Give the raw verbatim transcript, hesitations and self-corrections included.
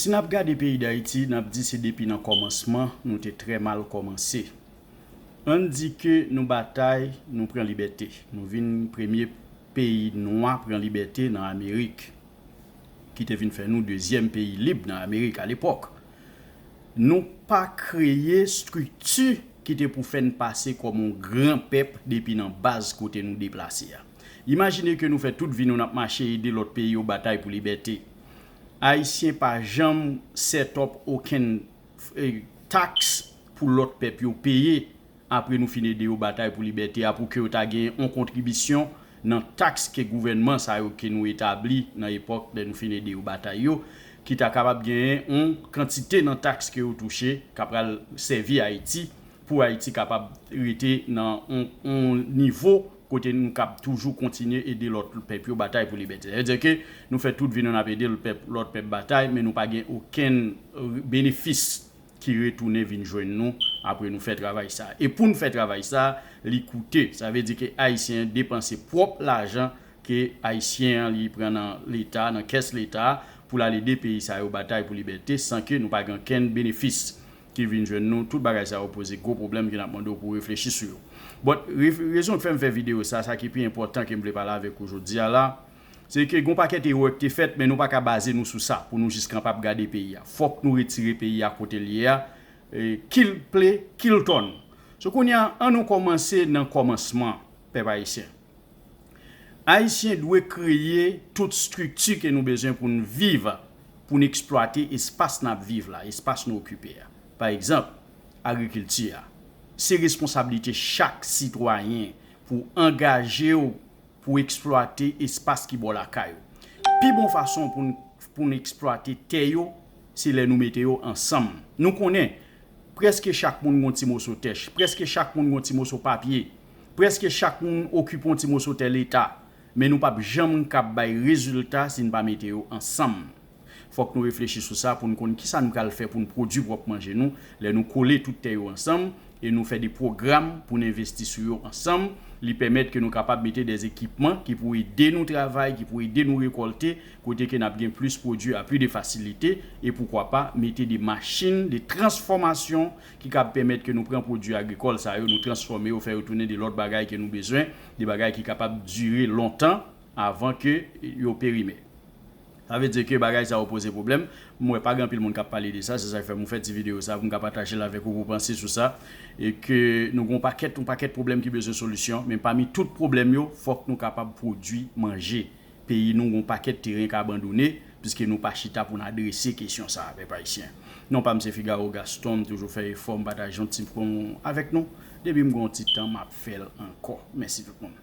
Si n ap gade peyi Dayiti, n ap di se depi nan kòmansman nou te trè mal kòmanse. Ann di ke nou batay, nou pran libète. Nou vin premye peyi nwa pran libète nan Amerik, ki te vin fè nou dezyèm peyi lib nan Amerik alepòk. Nou pa kreye estrikti ki te pou fè n pase kòm yon gran pèp depi nan baz kote nou deplase a. Imajine ke nou fè tout vi nou n ap mache ede lòt peyi yo batay pou libète. Ayisyen pa janm set up okenn eh, taks pou lòt pèp yo peye apre nou fin ede yo batay pou libète a, pou ke yo ta gen yon kontribisyon nan taks ke gouvènman sa yo ke nou etabli nan epòk lè nou fin ede yo batay yo, ki ta kapab genyen yon kantite nan taks ke yo touche k ap pral sèvi Ayiti pou Ayiti kapab rete nan yon nivo kote nou kab toujou kontinye ede lòt pèp yo batay pou libète. Sa vle di ke nou fè tout vi nou n ap ede lòt pèp, lòt pèp batay, men nou pa gen okenn benefis ki retounen vin jwenn nou apre nou fè travay sa. E pou n fè travay sa, li koute. Sa vle di ke Ayisyen depanse pwòp lajan ke Ayisyen an li pran nan Leta, nan kès Leta, pou l al ede peyi sa yo batay pou libète, san ke nou pa gen okenn benefis ki vin jwenn nou. Tout bagay sa yo poze gwo pwoblèm ke n ap mande w pou w reflechi sou yo. But, rezon k fè m fè videyo sa, sa ki pi enpòtan ke m vle pale avèk ou jodi a la, se ke gon pakèt erè k te fèt, men nou pa ka baze nou sou sa pou nou jis kanpe ap gade peyi a. Fòk nou retire peyi a kote l ye a, kill play, kill turn. So kounye a, ann nou kòmanse nan kòmansman, pèp ayisyen. Ayisyen dwe kreye tout estrikti ke nou bezwen pou n viv, pou n eksplwate espas n ap viv la, espas nou okipe a. Pa egzanp, agrikilti a. Se responsablite chak sitwayen pou angaje w pou eksplwate espas ki bò lakay ou. Pi bon fason pou n, pou n eksplwate tè yo, se lè nou mete yo ansanm. Nou konnen, prèske chak moun gon ti moso tè, prèske chak moun gon ti moso papye, prèske chak moun okipe yon ti moso tè Leta, men nou p ap janm kab bay rezilta si n pa mete yo ansanm. Fòk nou reflechi sou sa pou n konn kisa n pral fè pou n pwodui pwòp manje nou lè nou kole tout tè yo ansanm e nou fè de pwogram pou n envesti sou yo ansanm. Li pèmèt ke nou kapab mete de ekipman ki pou ede nou travay, ki pou ede nou rekòlte, kote ke n ap gen plis pwodui a pli de fasilite e poukwa pa mete de machin de transfòmasyon ki kab pèmèt ke nou pran pwodui agrikòl sa yo, nou transfòme yo, fè yo tounen de lòt bagay ke nou bezwen, de bagay ki kapab dire lontan avan ke yo perime. Sa vle di ke bagay sa yo poze pwoblèm. M wè pa gen anpil moun k ap pale de sa, se sa k fè m fè ti videyo sa pou m ka pataje l avèk ou pou w panse sou sa. E ke nou gen yon pakèt, yon pakèt pwoblèm ki bezwen solisyon, men pami tout pwoblèm yo, fòk nou kapab pwodui manje. Peyi nou gen yon pakèt teren k abandone, piske nou pa chita pou n adrese kesyon sa a, pèp ayisyen. Non pa m se Figaro Gaston, m toujou fè efò, m pataje yon ti pon avèk nou. Depi m gen yon ti tan, m ap fè l ankò. Mèsi tout moun.